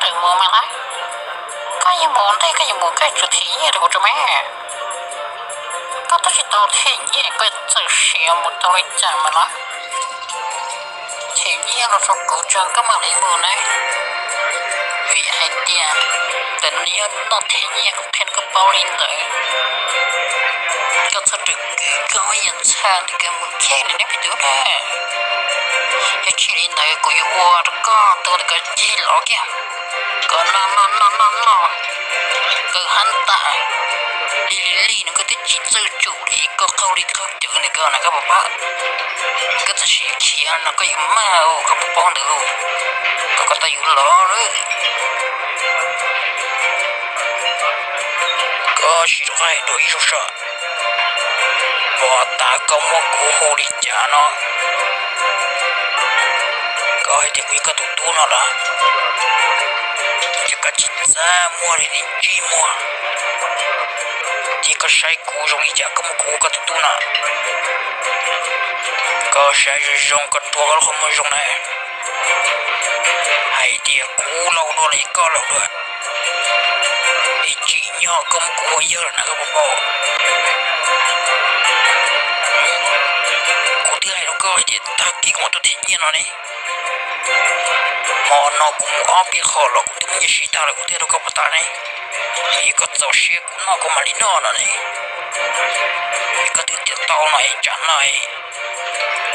tawm mus mas na. Koj yuav mus ntej, koj yuav mus koj tsuas them nyiaj rau kuv tso mas. Koj twb tsis tau them nyiaj koj txawm siav mus tau li cas mas na. Them nyiaj los rau kuv tso koj mam li mus na. Vim hais tias ntawm no yog noj them nyiaj kuv qhia rau koj paub li ntawd. Koj txhob raws kwv koj yam txhaj ntawm koj mus kiag li neb peb tug na. Yog tsis li ntawd kuv yuav ua rau koj tus ntawm koj cig los kiag, koj noj noj noj noj noj kaw hab tas li li li no koj twb tsis txawj tsum li, koj qaug li qaug cawv ntawm koj na koj puas paub? Koj txawm sim khiav no koj yuav mag, koj puas paub ntawd? Koj, koj tau yuav los lawm. Koj sim rov qab hais dua ib zaug saib, pom tas koj muab kuv hu li cas no. Koj hais tias kuv yog koj tus tub no los, ces koj tsis txaj muag li ntsej muag, ces koj saib kuv zoo li cas koj muab kuv hu koj tus tub no. Koj saib zoo zoo, koj rua koj lub qhov muag zoo na. Hais tias kuv laus dua los koj laus dua, es tsim nyog koj muab kuv hu yawg lawm na koj puas paub? Kuv twb hais rau koj hais tias tag kis kuv mam tuaj them nyiaj no ne. Hmo no kuv mus ob peb qho los kuv twb muaj nyiaj siv tag lawm, kuv twb hais rau koj puas tas ne? Es koj txaus siab kuv noj koj mam li noj no ne. Es koj twb tias tau no es tsam no es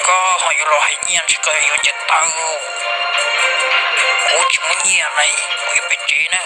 koj ho yuav los hais nyiaj ntshe koj yuav ncaws taw. Kuv tsis muaj nyiaj na, kuv yuav pem tsev na.